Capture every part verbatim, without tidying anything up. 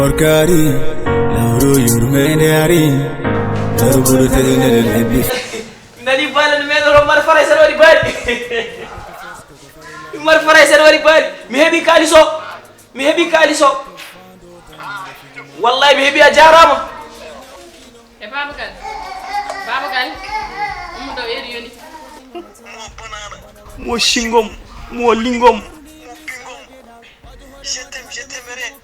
Orkari, lawro yurmende ari, lawro buru tedene lebbi. Nani bala no meno ro mar fara sero di bari. Mar fara sero di bari. Mi hebi kaliso. Mi hebi kaliso. Wallahi mi hebi a jarama. E babagal. Babagal. Ummu do eri yoni. Mo singom, mo lingom. Je t'aime, je t'aimerai.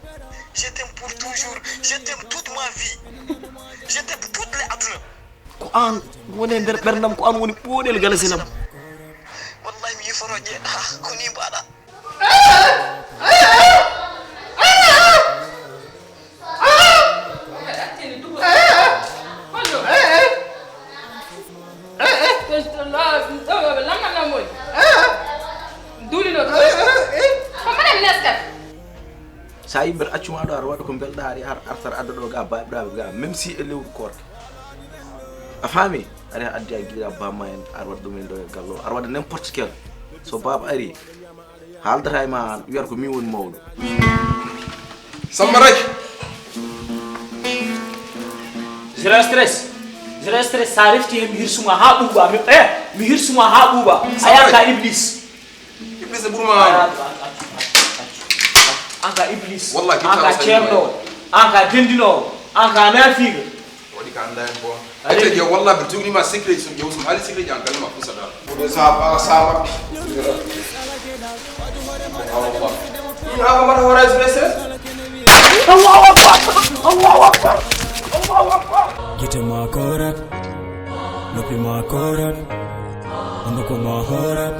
Je t'aime pour toujours. Je t'aime toute ma vie. Je t'aime toute les aduna. Ko an woni e nder ɓerdam, ko an woni ɓooɗel galasinam. Wallahi mi yiforoje. Ah, ko ni mbaɗa. Sa yimɓe aɗa accuma ɗo, aɗa waɗa ko belɗa, ari ar artar adda ɗo ga baɓɗaɓe ga, même si e lewru korka. A faami? Ari a addi a giɗa bamma en, aɗa waɗa ɗum en ɗo e gallo, aɗa waɗa n'importe quel. So baba ari, haaldata e ma, wiyata ko min woni mawɗo. Samba Raky. Zéro stress. Zéro stress, sa refti he mi hirsuma ha ɓuuɓa. Mi eh, mi hirsuma ha ɓuuɓa. A yalta iblis. Iblis e ɓurma. An ka iblis. Wallahi an ka cerɗo. An ka dendino. An ka nafiga. Waɗi ka anda en bon. Ete je wallahi ɓe jognima secret sum ƴew sum haali secret ji an kalima fusata. Ko sa sa maɓɓe. Ina ko mbaɗa hoore stress. Gite ma korat, noppi ma korat, hunduko ma horat.